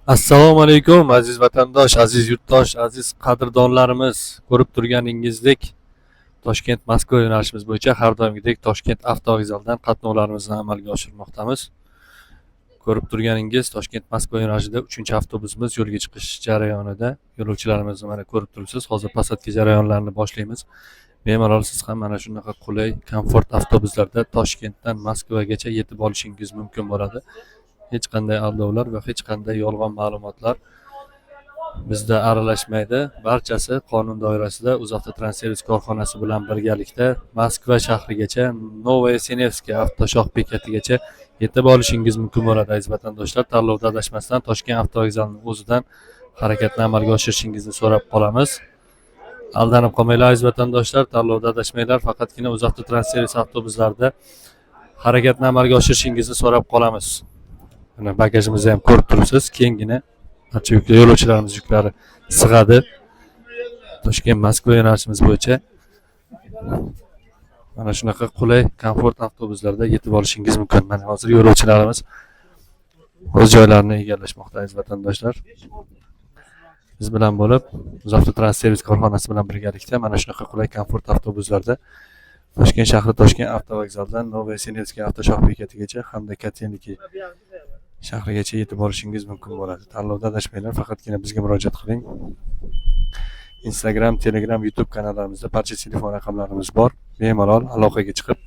Assalomu alaykum, aziz vatandosh, aziz yurtdosh, aziz qadrdonlarimiz. Ko'rib turganingizdek, Toshkent Moskva yo'nalishimiz bo'yicha har doimgidek Toshkent avtovokzalidan qatnovlarimizni amalga oshirmoqdamiz. Ko'rib turganingiz, Toshkent Moskva yo'nalishida 3-avtobusimiz yo'lga chiqish jarayonida. Yo'lovchilarimizni mana ko'rib turibsiz. Hozir посадка jarayonlarini boshlaymiz. Bemalol siz ham mana shunaqa qulay, komfort avtobuslarda Toshkentdan Moskvagacha yetib olishingiz mumkin bo'ladi. Hech qanday aldovlar va hech qanday yolg'on ma'lumotlar bizda aralashmaydi. Barchasi qonun doirasida UzAvtotransservis korxonasi bilan birgalikda Moskva shahrigacha, Novoyasenevskiy avtoshoh bekatigacha yetib olishingiz mumkin bo'ladi, aziz vatandoshlar. Tanlovda adashmasdan Toshkent avtovokzalining o'zidan harakatni amalga oshirishingizni so'rab qolamiz. Aldanib qolmanglar, aziz vatandoshlar, tanlovda adashmanglar. Faqatgina UzAvtotransservis avtobuslarida harakatni amalga oshirishingizni so'rab qolamiz. Mana bagajimizni ham ko'rib turibsiz, kenggina, barcha yuklar, yo'lovchilarimiz yuklari sig'adi. Toshkent Moskva yo'nalishimiz bo'yicha mana shunaqa qulay, komfort avtobuslarda yetib olishingiz mumkin. Mana hozir yo'lovchilarimiz o'z joylarini egallashmoqda, aziz vatandoshlar. Biz bilan bo'lib, UzAvtotransservis korxonasi bilan birgalikda mana shunaqa qulay, komfort avtobuslarda Toshkent shahri Toshkent avtovokzalidan Novoyasenevskiy avtoshoh bekatigacha hamda Kotelniki shahrigacha yetib olishingiz mumkin bo'ladi. Tanlovda adashmanglar, faqatgina bizga murojaat qiling. Instagram, Telegram, YouTube kanallarimizda barcha telefon raqamlarimiz bor. Bemalol aloqaga chiqib,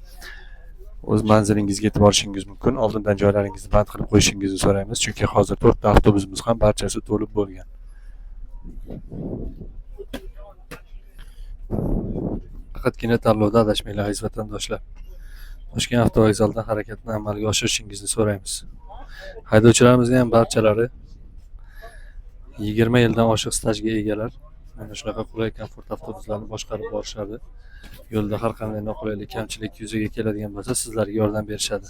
o'z manzilingizga yetib olishingiz mumkin. Oldindan joylaringizni band qilib qo'yishingizni so'raymiz, chunki hozir to'rtta avtobusimiz ham barchasi to'lib bo'lgan. Faqatgina tanlovda adashmanglar, aziz vatandoshlar. Toshkent avtovokzalidan harakatni amalga oshirishingizni so'raymiz. Haydovchilarimizni ham barchalari 20 yildan oshiq stajga egalar. Mana shunaqa qulay, komfort avtobuslarni boshqarib borishadi. Yo'lda har qanday noqulaylik, kamchilik yuzaga keladigan bo'lsa, sizlarga yordam berishadi.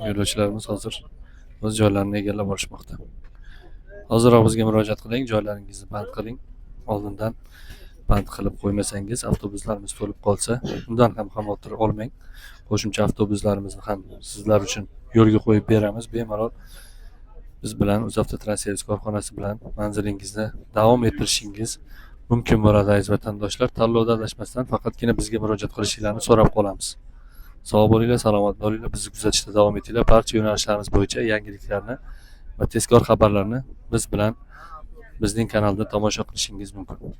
Yo'lovchilarimiz hozir o'z joylarini egallab olishmoqda. Hoziroq bizga murojaat qiling, joylaringizni band qiling. Oldindan band qilib qo'ymasangiz, avtobuslarimiz to'lib qolsa, undan ham xavotir olmang. Qo'shimcha avtobuslarimizni ham sizlar uchun yo'lga qo'yib beramiz. Bemalol biz bilan, UzAvtotransservis korxonasi bilan manzilingizni davom ettirishingiz mumkin bo'ladi, aziz vatandoshlar. Tanlovda adashmasdan faqatgina bizga murojaat qilishingizni so'rab qolamiz. Sog' bo'linglar, salomat bo'linglar, bizni kuzatishda davom etinglar. Barcha yo'nalishlarimiz bo'yicha yangiliklarni va tezkor xabarlarni biz bilan bizning kanalda tomosha qilishingiz mumkin.